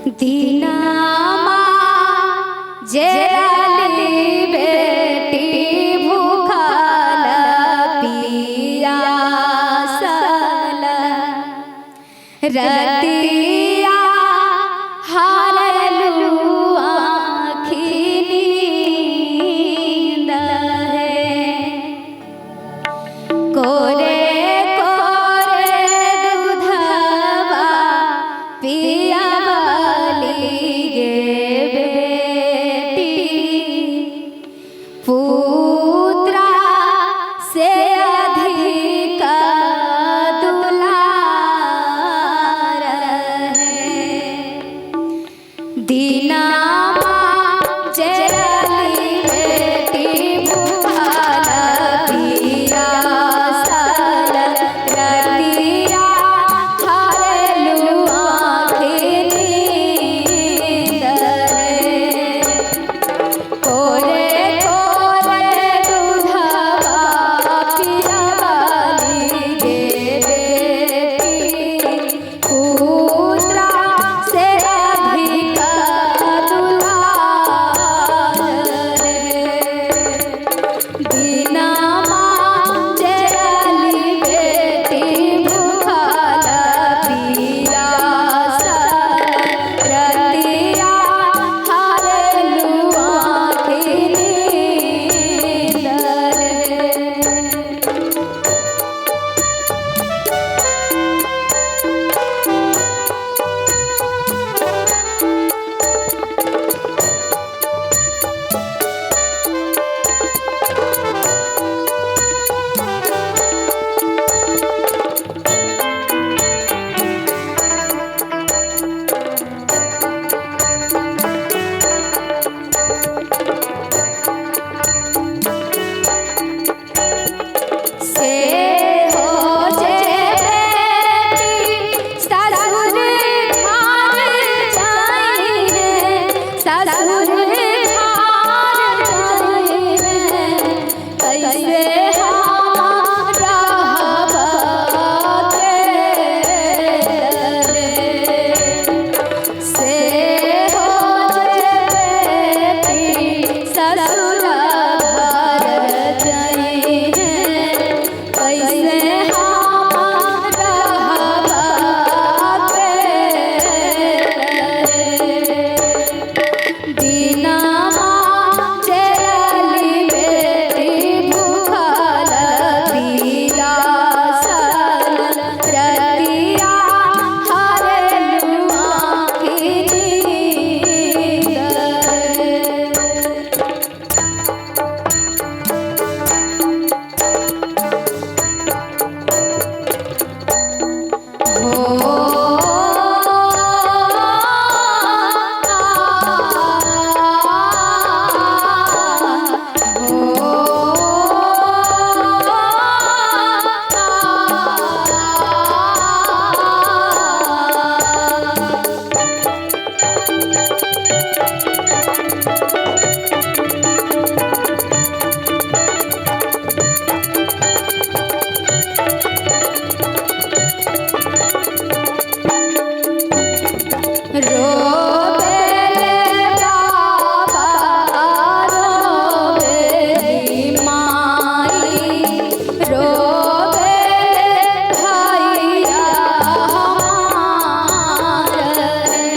दीनामा जेराली बेटी भूखल पियासल रतिया हारलू आँखि नींद है। कोरे कोरे दूधवा पियावली गे बेटी, पुत्रा से अधिक दुलार है। दीनामा जेराली बेटी भूखल पियासल रतिया हारलू आँखि नींद है। कोरे कोरे दूधवा पियावली गे बेटी, पुत्रा से अधिक दुलार है। दीनामा जेराली बेटी भूखल पियासल रतिया हारलू आँखि नींद है। से हो जे बेटी ससुर घर जाई है, ससुर घर जाई है, कैसे हम रहब अकेले। से हो जे बेटी ससुर घर जाई है, कैसे हम रहब अकेले। दीनामा जेराली बेटी भूखल पियासल रतिया हारलू आँखि नींद है। रोबेले बाबा रोबेली माई, रोबेले भैया हमार रे।